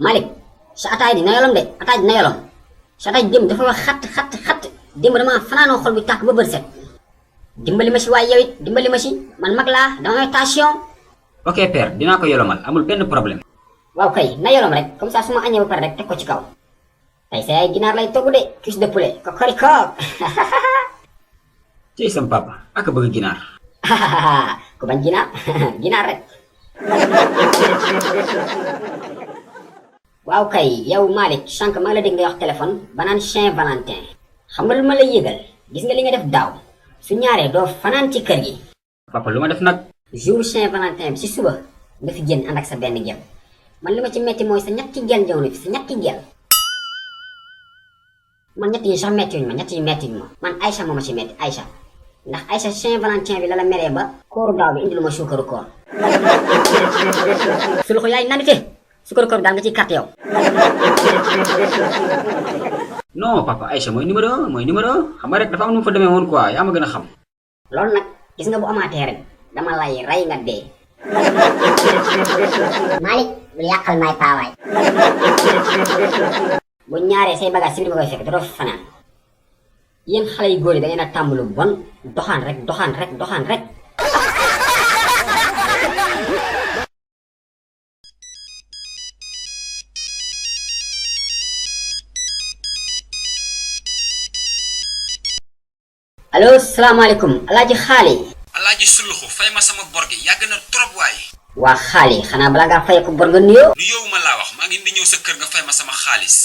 Malik sa ataay di na yolom de ataay di na yolom sa ataay dem dafa wax xat dem dama fanaanoo xol bi tàkk ba bër set dimbali ma si waay yow it dimbali ma si man mag laa dama may tension. ok père dinaa ko yolomal amul benn problème. waaw kay na yolom rek comme ça su ma añee ba pare rek teg ko ci kaw tey sa yaay ginaar lay togg de cuisse de poulet kokoriko. ci sam papa ak bëgg ginaar. ku bañ ginaar ginaar rek. waaw kay yow Malick sànq maa la dégg ngay wax téléphone ba naan Saint Valentin xam nga lu ma lay yëgal gis nga li nga def daaw su ñaaree doo fanaan ci kër gi. papa lu ma def nag. jour Saint Valentin bi si suba nga fi génn ànd ak sa benn gel man li ma ci metti mooy sa ñetti gel ñëw na fi sa ñetti gel. man ñett yi sax mettiwuñ ma ñett yi mettiwuñ ma man Aïcha moo ma ci metti Aïcha ndax Aïcha Saint Valentin bi la la meree ba kooru daaw bi indilu ma suukaru koor. su loxo yaay nandite suukaru koor daal nga ciy carte yow. non papa Aïcha mooy numéro 1 xam nga rek dafa am nu mu fa demee woon quoi yaa ma gën a xam. loolu nag gis nga bu amaatee rek dama lay rey nga dee. Malick bul yàqal may paawaay. bu ñaaree say bagage si biir nga koy fekk doo fi fanaan yéen xale yu góor yi da ngeen a tàmm lu bon doxaan rek. allo salaamaaleykum alaaji xaali. alaaji suluxu fay ma sama bor gi yàgg na trop waaye. waa xaali xanaa balaa ngaa fay ko bor nga nuyoo. nuyoo ma laa wax maa ngi di ñëw sa kër nga fay ma sama xaalis.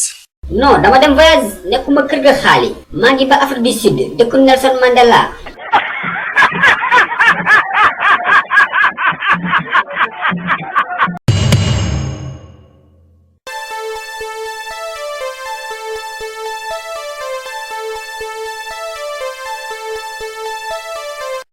non dama dem voyage nekkuma kër ga xaali. maa ngi ba Afrique du Sud dëkku Nelson Mandela.